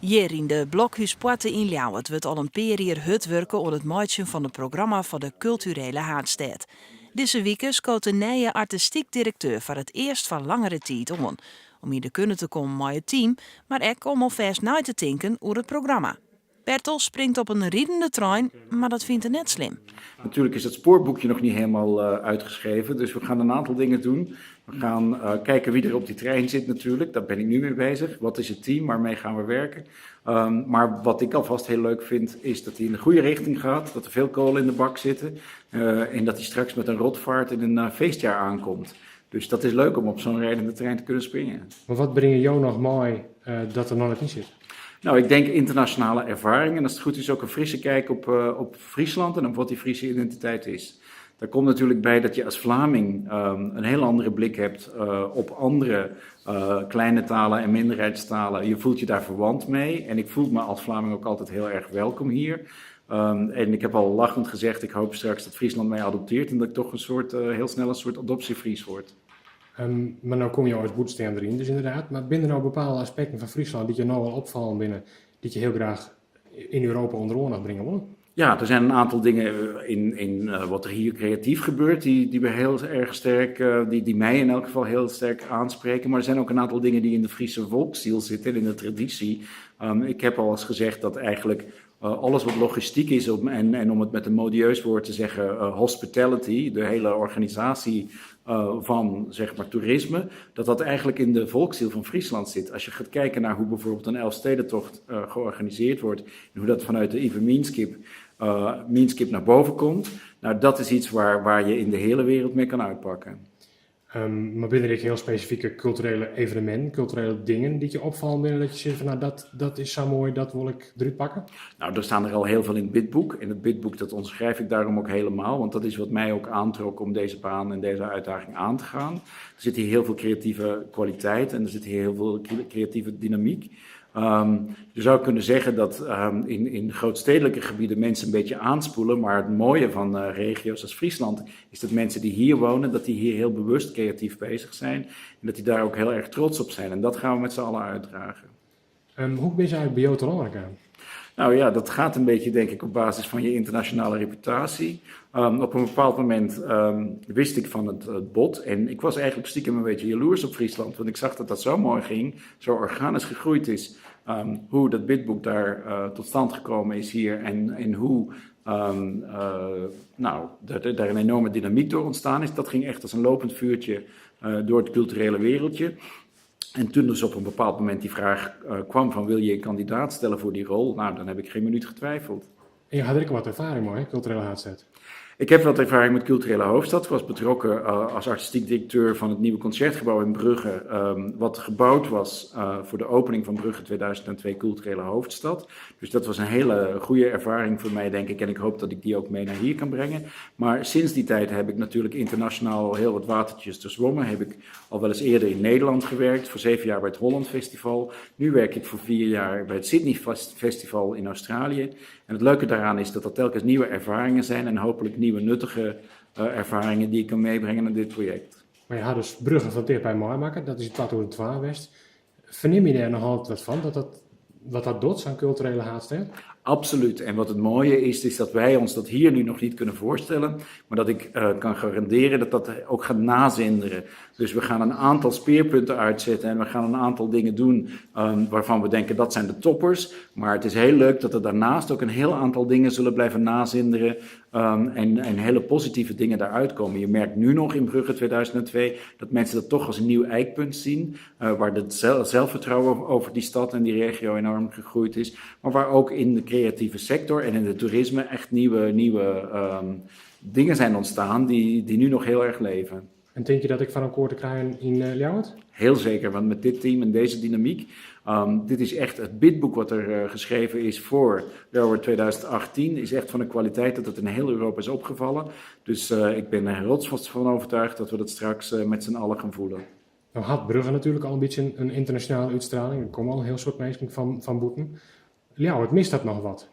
Hjir yn de Blokhúspoarte yn Ljouwert wurdt al in pear jier hurd wurke oan it meitsjen fan it programma foar de kulturele haadstêd. Dizze wike skoot de nije artistyk direkteur foar it earst foar langere tiid oan. Om yn de kunde te kommen mei it team, mar ek om alfêst nei te tinken oer it programma. Bertel springt op in ridende trein, mar dat fynt er net slim. Natuurlijk is het spoorboekje nog niet helemaal uitgeschreven, dus we gaan een aantal dingen doen. We gaan kijken wie er op die trein zit natuurlijk, daar ben ik nu mee bezig. Wat is het team, waarmee gaan we werken? Maar wat ik alvast heel leuk vind, is dat hij in de goede richting gaat, dat er veel kolen in de bak zitten en dat hij straks met een rotvaart in een feestjaar aankomt. Dus dat is leuk om op zo'n rijdende trein te kunnen springen. Mar wat bringe jo noch mei dat der noch net yn sit? Nou, ik denk internationale ervaring en als het goed is ook een frisse kijk op Friesland en op wat die Friese identiteit is. Daar komt natuurlijk bij dat je als Vlaming een heel andere blik hebt op andere kleine talen en minderheidstalen. Je voelt je daar verwant mee en ik voel me als Vlaming ook altijd heel erg welkom hier. En ik heb al lachend gezegd, ik hoop straks dat Friesland mij adopteert en dat ik toch heel snel een soort adoptiefries word. Mar no komme jo as bûtensteander yn, dus ynderdaad. Mar binne der no bepaalde aspekten fan Fryslân dy't jo no al opfallen binne, dy't je hiel graach yn Europa ûnder oandacht bringe wolle? Ja, er zijn een aantal dingen in wat er hier creatief gebeurt, die we heel erg sterk, die mij in elk geval heel sterk aanspreken. Maar er zijn ook een aantal dingen die in de Friese volksziel zitten, in de traditie. Ik heb al eens gezegd dat eigenlijk alles wat logistiek is, en om het met een modieus woord te zeggen, hospitality, de hele organisatie van zeg maar, toerisme, dat dat eigenlijk in de volksziel van Friesland zit. Als je gaat kijken naar hoe bijvoorbeeld een Elfstedentocht georganiseerd wordt en hoe dat vanuit de Iepen Mienskip naar boven komt, nou, dat is iets waar je in de hele wereld mee kan uitpakken. Mar binne der ek hiel spesifike kulturele eveneminten, kulturele dingen dy't je opfallen binne dat je sizze fan nou dat is sa moai, dat wol ik derút pakke? Nou, er staan er al heel veel in het bidboek. In het bidboek dat omschrijf ik daarom ook helemaal, want dat is wat mij ook aantrok om deze baan en deze uitdaging aan te gaan. Er zit hier heel veel creatieve kwaliteit en er zit hier heel veel creatieve dynamiek. Je zou kunnen zeggen dat in grootstedelijke gebieden mensen een beetje aanspoelen, maar het mooie van regio's als Friesland is dat mensen die hier wonen, dat die hier heel bewust creatief bezig zijn en dat die daar ook heel erg trots op zijn. En dat gaan we met z'n allen uitdragen. Hoe bin je eigenlijk by jo telâne kaam? Nou ja, dat gaat een beetje denk ik op basis van je internationale reputatie. Op een bepaald moment wist ik van het bod en ik was eigenlijk stiekem een beetje jaloers op Friesland, want ik zag dat dat zo mooi ging, zo organisch gegroeid is, hoe dat bidboek daar tot stand gekomen is hier en hoe nou, daar een enorme dynamiek door ontstaan is. Dat ging echt als een lopend vuurtje door het culturele wereldje. En toen dus op een bepaald moment die vraag kwam van wil je een kandidaat stellen voor die rol? Nou, dan heb ik geen minuut getwijfeld. En je had er ook wat ervaring mee, hè? Culturele hoofdstad. Ik heb wat ervaring met culturele hoofdstad. Ik was betrokken als artistiek directeur van het nieuwe concertgebouw in Brugge, wat gebouwd was voor de opening van Brugge 2002 culturele hoofdstad. Dus dat was een hele goede ervaring voor mij, denk ik. En ik hoop dat ik die ook mee naar hier kan brengen. Maar sinds die tijd heb ik natuurlijk internationaal al heel wat watertjes doorzwommen. Heb ik al wel eens eerder in Nederland gewerkt, voor 7 jaar bij het Holland Festival. Nu werk ik voor 4 jaar bij het Sydney Festival in Australië. En het leuke daaraan is dat dat telkens nieuwe ervaringen zijn en hopelijk nieuwe nuttige ervaringen die ik kan meebrengen naar dit project. Mar je hat dus Brugge fan tichtby meimakke, dat is yn 2002 west. Fernimme je dêr noch altyd wat fan, dat dat, wat dat docht, sa'n kulturele haadstêd? Absoluut. En wat het mooie is, is dat wij ons dat hier nu nog niet kunnen voorstellen, maar dat ik kan garanderen dat dat ook gaat nazinderen. Dus we gaan een aantal speerpunten uitzetten en we gaan een aantal dingen doen waarvan we denken dat zijn de toppers. Maar het is heel leuk dat er daarnaast ook een heel aantal dingen zullen blijven nazinderen en hele positieve dingen daaruit komen. Je merkt nu nog in Brugge 2002 dat mensen dat toch als een nieuw ijkpunt zien, waar het zelfvertrouwen over die stad en die regio enorm gegroeid is, maar waar ook in de creatieve sector en in het toerisme echt nieuwe dingen zijn ontstaan die nu nog heel erg leven. En tink je dat ek foar elkoar te krijen yn Ljouwert? Heel zeker, want met dit team en deze dynamiek, dit is echt het bidboek wat er geschreven is voor Ljouwert 2018, is echt van een kwaliteit dat het in heel Europa is opgevallen. Dus ik ben er rotsvast van overtuigd dat we dat straks met z'n allen gaan voelen. Nou hat Brugge natuerlik al in bytsje in ynternasjonale útstraling, der komme al in hiel soad minsken fan bûten. Ljouwert, mist dat noch wat?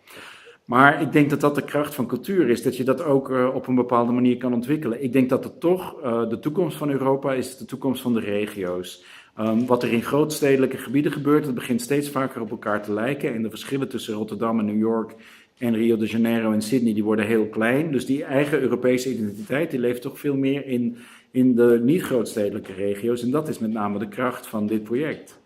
Maar ik denk dat dat de kracht van cultuur is, dat je dat ook op een bepaalde manier kan ontwikkelen. Ik denk dat het toch de toekomst van Europa is, de toekomst van de regio's. Wat er in grootstedelijke gebieden gebeurt, dat begint steeds vaker op elkaar te lijken. En de verschillen tussen Rotterdam en New York en Rio de Janeiro en Sydney, die worden heel klein. Dus die eigen Europese identiteit, die leeft toch veel meer in de niet-grootstedelijke regio's. En dat is met name de kracht van dit project.